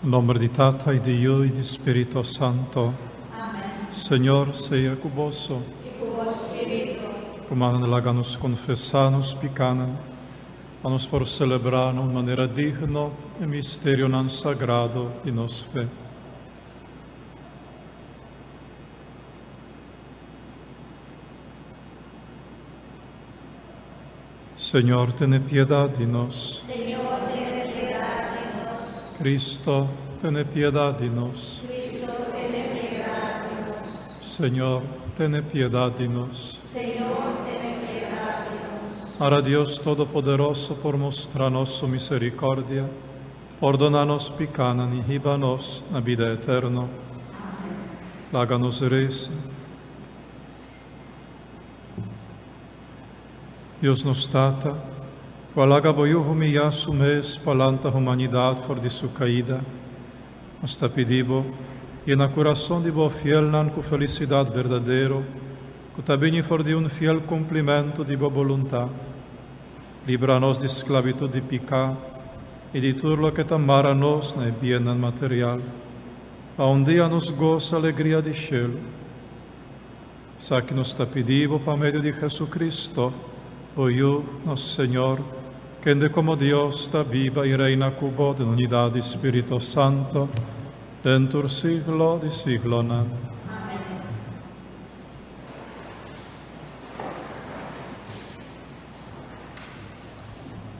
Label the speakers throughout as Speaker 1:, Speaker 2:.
Speaker 1: Nomber di Tata y di Yu y di Spirito Santo. Señor sea cu boso. Rumannan, laga nos confesa nos picanan, pa nos por celebra na un manera digno e misterionan sagrado di nos fe. Señor, tene piedad di nos. Cristo, tene piedad di nos. Señor, tene piedad di nos. Ara Dios Todopoderoso por mustra nos su misericordia, pordona nos picanan y hiba nos na bida eterno. Laga nos reza. Dios nos Tata, ku a laga bo Yu humiyá su mes pa lanta humanidat for di su kaida, nos ta pidi bo, yena kurason di bo fielnan ku felisidat berdadero, ku ta bini for di un fiel kumplimentu di bo boluntat. Libra nos di sklabitut di piká i di tur loke ta mara nos na e biennan material, pa un dia nos gosa alegria di shelu. Esaki nos ta pidi bo pa medio di Jesucristo, bo Yu, nos Señor, kende como Dios ta biba y reina cu bo den unidad di Spirito Santo, den tur siglo di siglonan.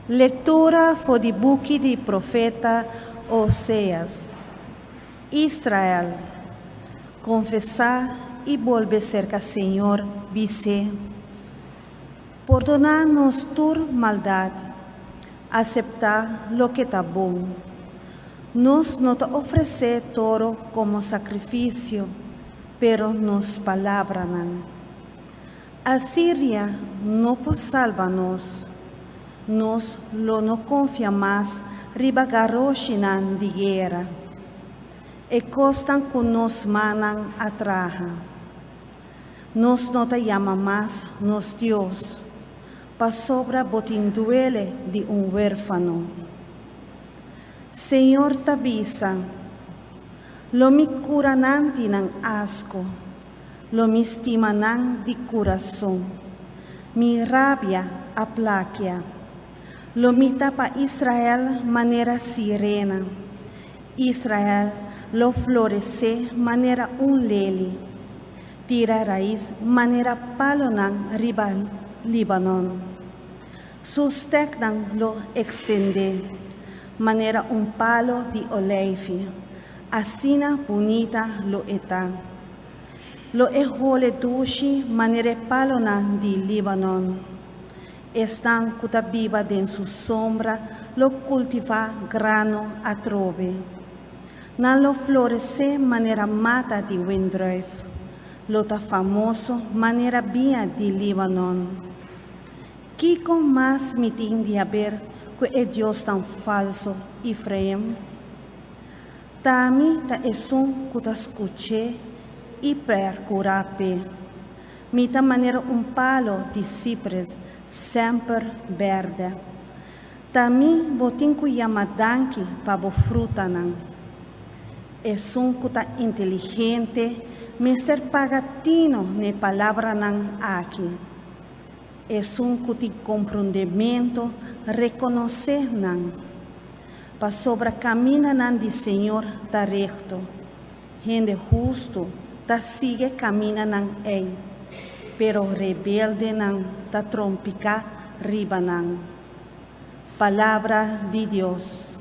Speaker 2: Lectura for di buki di profeta Oseas. Israel, konfesá i bolbe serka Señor, bis'é, Pordoná nos tur maldat, aseptá loke ta bon. Nos no ta ofresé toro komo sakrifisio, pero nos palabranan. Asiria no por salba nos. Nos lo no konfia mas riba garoshinan di guera, e kosnan ku nos mannan a traha. Nos no ta yama mas nos Dios, pasobra bo tin duele di un wérfano. Señor ta bisa, Lo mi kura nan di nan asko. Lo mi stima nan di kurason. Mi rabia a plakia. Lo mi ta pa Israel manera sirena. Israel lo floresé manera un leli, tira rais manera palonan riba Libanon. Su steknan lo ekstendé manera un palo di oleifi. Asina bunita lo e ta. Lo e hole dushi manera e palonan di Líbanon. Esnan ku ta biba den su sombra lo kultivá grano atrobe. Nan lo floresé manera mata di wendrùif, lo ta famoso manera biña di Líbanon. Kiko mas mi tin di haber ku e diosnan falso, Efraim? T'ami ta esun ku ta skuch'é i perkurá p'e. Mi ta manera un palo di sipres semper bèrdè. T'ami bo tin ku yama danki pa bo frutanan. Esun ku ta inteligente mester paga tino n'e palabranan aki. Esun ku tin komprondementu rekonosé nan. Pasobra kamindanan di Señor ta rekto, hende hustu ta sigui e kamindanan ei, pero rebeldenan ta trompiká riba nan. Palabra di Dios.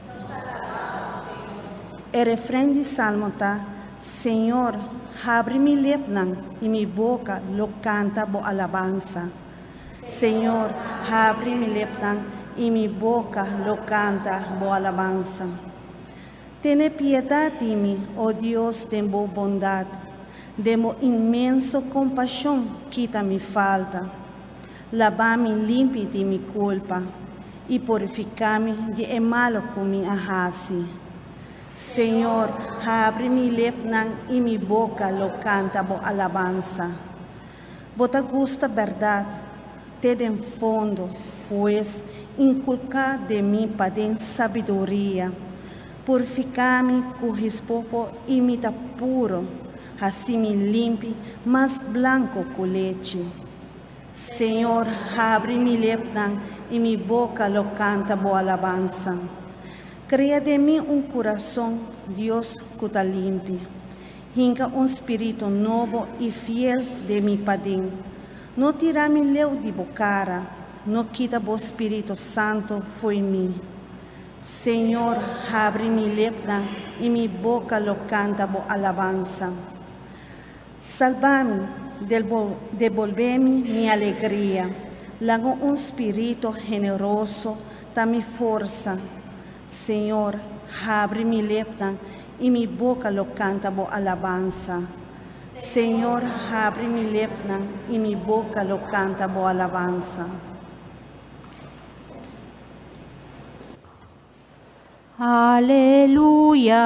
Speaker 2: E refren di Salmo ta, Señor, habri mi lepnan i mi boka lo kanta bo alabansa. Señor, habri mi lepnan i mi boka lo kanta bo alabansa. Tene piedat di mi, o Dios, den bo bondat, den bo inmenso kompashon kita mi falta. Laba mi limpi di mi kulpa i purifiká mi di e malu ku mi a hasi. Señor, habri mi lepnan i mi boka lo kanta bo alabansa. Bo ta gusta bèrdat te den fondo, pues inkulká den mi paden sabiduria. Purifiká mi ku hispopo i mi ta puro, hasi mi limpi, mas blanko ku lechi. Señor, habri mi lepnan i mi boka lo kanta bo alabansa. Krea den mi un kurason, Dios, ku ta limpi. Hinka un spiritu nobo i fiel den mi paden. No tira mi leu di bo kara, no kita bo spiritu santu fo'i mi. Señor, habri mi lepnan i mi boka lo kanta bo alabansa. Salba mi, debolbé mi mi alegria, laga un spiritu generoso ta mi forsa. Señor, habri mi lepnan i mi boka lo kanta bo alabansa. Señor, habri mi lepnan i mi boka lo kanta bo alabansa.
Speaker 3: Aleluya.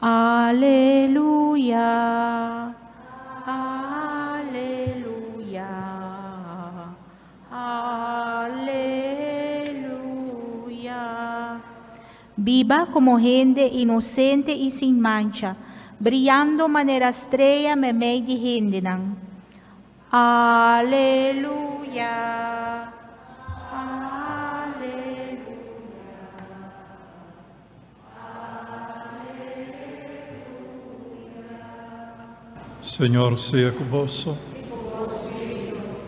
Speaker 3: Aleluya. Aleluya. Aleluya. Biba komo hende inosente i sin mancha, briando manera strea meimei di hendenan. Aleluya! Aleluya!
Speaker 1: Señor sea cu boso.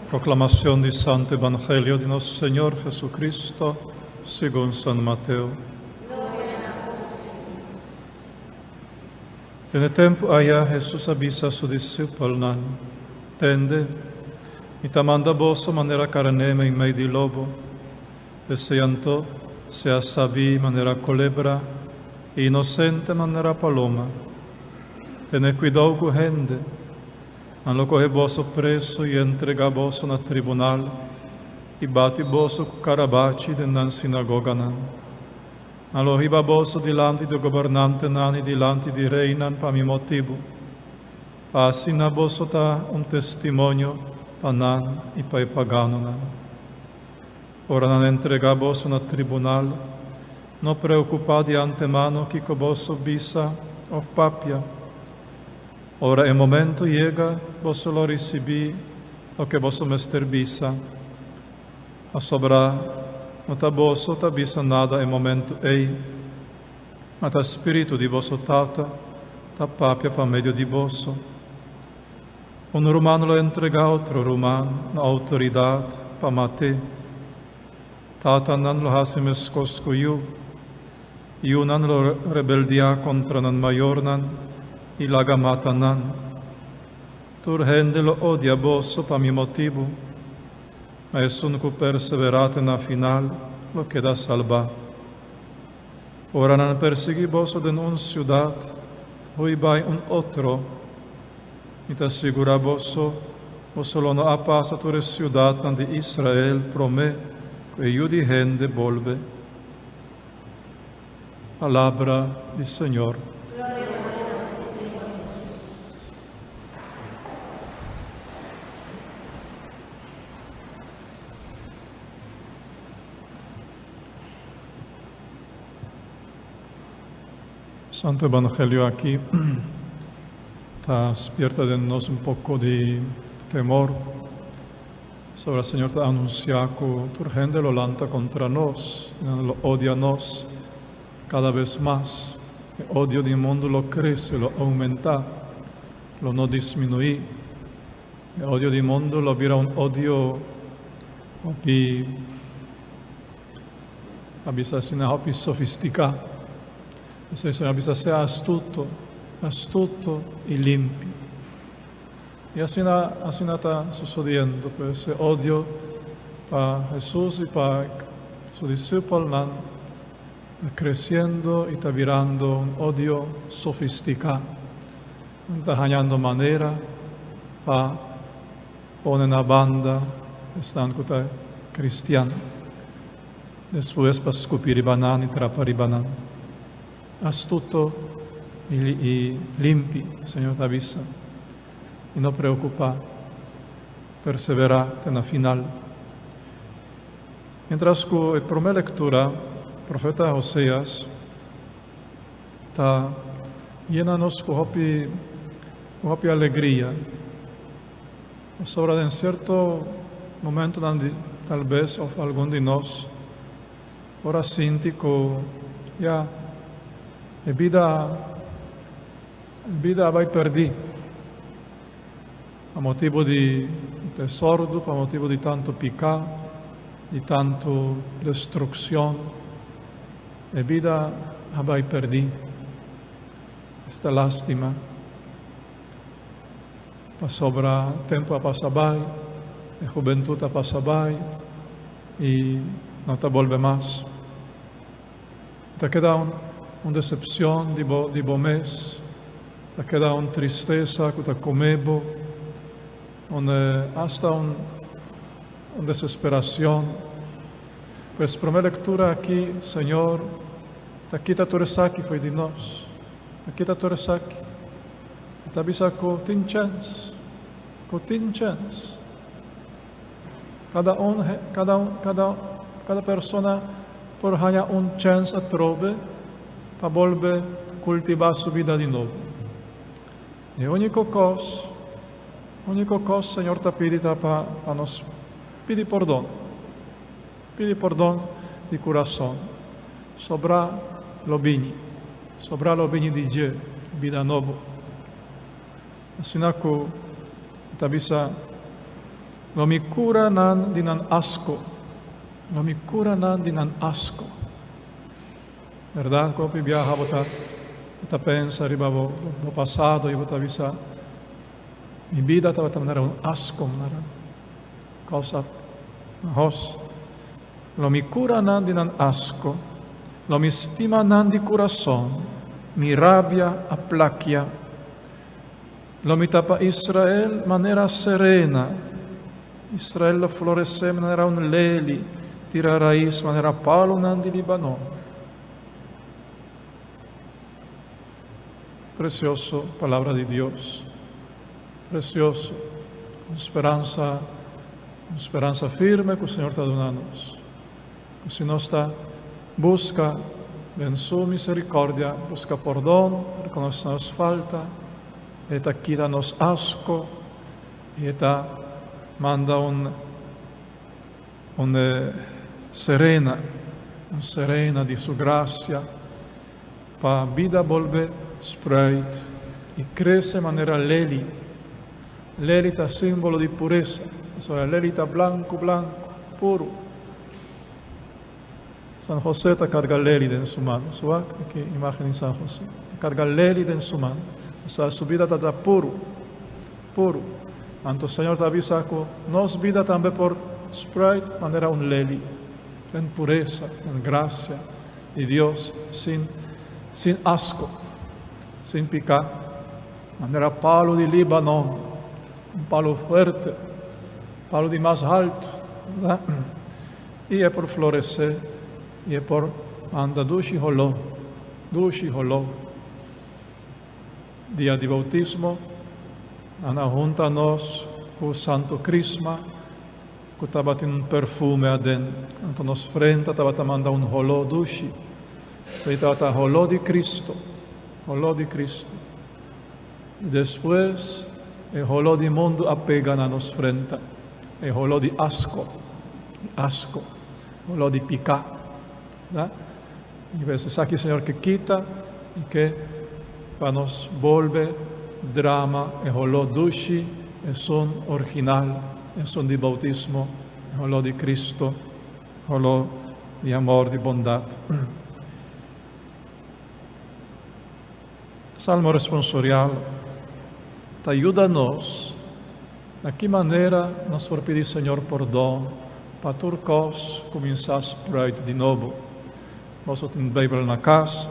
Speaker 1: Proclamación di Santo Evangelio di nos Señor Jesucristo, segun San Mateo. Den e tempu aya Hesus a bisa su disipelnan, Tende, mi ta manda boso manera karné meimei di lobo. P'esei anto, sea sabí manera kolebra i inosente manera paloma. Tene kuidou ku hende. Nan lo kohe boso preso i entregá boso na tribunal i bati boso ku karabachi den nan sinagoganan. Nan lo hiba boso dilanti di gobernantenan i dilanti di reinan pa mi motibu, pa asina boso ta un testimonio pa nan i pa e paganonan. Ora nan entregá boso na tribunal, no preokupá di antemano kiko boso bisa òf papia. Ora e momento yega, boso lo risibí loke boso mester bisa. Pasobra no ta boso ta bisa nada e momento ei, ma ta spiritu di boso Tata ta papia pa medio di boso. Un ruman lo entregá otro ruman na outoridat pa mat'é. Tatanan lo hasi meskos ku yu. Yunan lo rebeldiá kontra nan mayornan i laga mata nan. Tur hende lo odia boso pa mi motibu, ma esun ku perseverá te na final lo keda salbá. Ora nan persiguí boso den un siudat, hui bai un otro. Mi ta sigurá boso, boso lo no a pasa tur e siudatnan di Israel promé ku e Yu di hende bolbe. Palabra di Señor. Santo Evangelio aki ta spierta den nos un poco di temor. Sobra Señor ta anuncia cu tur hende lo lanta contra nos, y nan lo odia nos cada bes mas. E odio di mundo lo crece, lo aumenta, lo no disminui. E odio di mundo lo bira un odio hopi A bisa asina hopi sofisticá. P'esei Señor a bisa, Sea astuto, astuto i limpi. I asina, asina ta sosodiendo. Pues e odio pa Hesus i pa su disipelnan ta kresiendo i ta birando un odio sofisticá. Nan ta hañando manera pa pone na banda esnan ku ta kristian, despues pa skupi riba nan i trapa riba nan. Astuto i limpi, Señor ta bisa. I no preokupá, perseverá te na final. Mientras ku e promé lektura, profeta Hoseas ta yena nos ku hopi ku hopi alegria. Pasobra den sierto momentonan di tal bes òf algun di nos por a sinti ku ya e bida e bida a bai pèrdí pa motibu di desòrdu, pa motibu di tantu piká, di tantu destrukshon, e bida a bai pèrdí. Esta lástima. Pasobra tempu a pasa bai, e hubentut a pasa bai i no ta bolbe mas. Ta keda un un desepcion di bo di bo mes, ta keda un tristesa cu ta come bo, un hasta un un desesperacion. Pues prome lectura aki, Señor ta kita tur esaki fo'i di nos, ta kita tur esaki. E ta bisa cu tin chens, cu tin chens. Cada un, cada un, cada, cada persona por haña un chens atrobe pa bolbe cultiva su bida di nobo. E unico cos, unico cos Señor ta pidi ta pa, pa nos pidi pordon. Pidi pordon di curason. Sobra lo bini. Sobra lo bini di dje, bida nobo. Asina ku e ta bisa, Lo mi kura nan di nan asko, lo mi kura nan di nan asko. Bèrdat ku hopi biaha bo ta bo ta pensa riba bo bo pasado i bo ta bisa, Mi bida tabata manera un asko, manera kos a mahos. Lo mi kura nan di nan asko, lo mi stima nan di kurason, mi rabia a plakia. Lo mi ta pa Israel manera serena, Israel lo floresé manera un leli, tira rais manera palunan di Libanon. Precioso palabra di Dios, precioso, un speransa, un speransa firme cu Señor ta duna nos. Cu si nos ta busca den Su misericordia, busca pordon, reconoce nos falta, E ta kita nos asco y E ta manda un un serena, un serena di Su gracia pa bida bolbe spruit y crece manera leli. Leli ta simbolo di puresa, pasobra leli ta blanco blanco, puro. San José ta carga leli den su man. Su wak aki imagen di San José. Ta carga leli den su man. Pasobra su bida ta ta puro, puro. Anto Señor ta avisa cu nos bida tambe por spruit manera un leli, den puresa, den gracia di Dios, sin sin asco, sin pica. Manera palu di Libanon, un palu fuerte, palu di mas haltu, berdad? I e por floresé, i e por manda dushi holó, dushi holó. Dia di boutismo, nan a hunta nos ku Santu Krisma, ku tabatin un perfume aden. Anto nos frenta tabata manda un holó dushi. Esei tabata holó di Cristo, holó di Cristo. I despues e holó di mundu a pega na nos frenta, e holó di asko, di asko, holó di piká. Da? I pues esaki Señor ke kita i ke pa nos bolbe drama e holó dushi, esun original, esun di boutismo, e holó di Cristo, holó di amor, di bondat. Salmo responsorial ta yuda nos na ki manera nos por pidi Señor pordon pa tur kos kuminsá spruit di nobo. Boso tin Beibel na kas,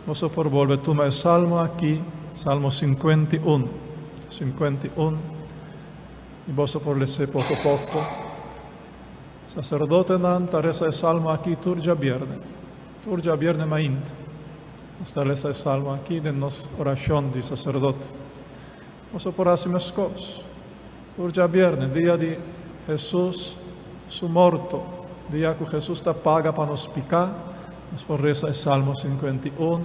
Speaker 1: boso por bolbe tuma e salmo aki, Salmo 51, 51, i boso por les'é poko poko. Saserdotenan ta resa e salmo aki tur djabierne, tur djabierne mainta. Nos ta resa e salmo aki den nos orashon di saserdote. Boso por hasi meskos. Tur djabièrnè, dia di Hesus su morto, dia ku Hesus ta paga pa nos piká, nos por resa e Salmo 51,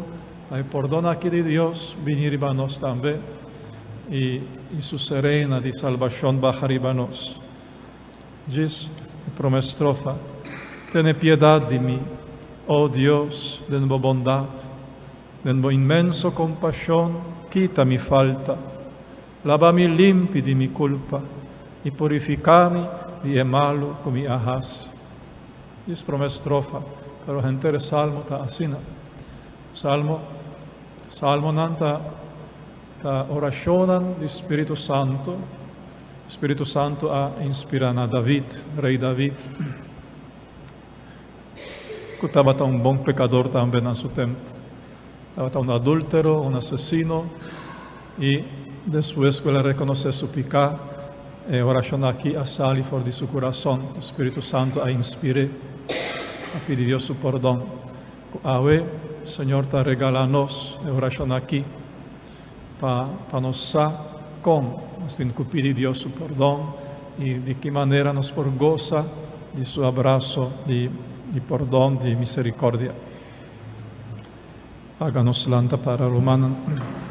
Speaker 1: pa e pordon aki di Dios bini riba nos tambe i i su serena di salbashon baha riba nos. Djis e promé strofa, Tene piedat di mi, o Dios, den bo bondat. Den bo inmenso kompashon kita mi falta, laba mi limpi di mi kulpa i purifiká mi di e malu ku mi a hasi. Dis promé strofa, pero henter e salmo ta asina. Salmo, Salmonan ta ta orashonnan di Spiritu Santu. Spiritu Santu a inspirá na David, rei David. Ku tabata un bon pekador tambe na su tempu. Tabata un adúltero, un asesino, i despues ku el a rekonosé su piká, e orashon aki a sali for di su kurason. E spiritu santu a inspir'é pa pidi Dios su pordon. Ku awe Señor ta regalá nos e orashon aki pa pa nos sa kon nos tin ku pidi Dios su pordon i di ki manera nos por gosa di su abraso di di pordon, di misericordia. Laga nos lanta para, rumannan.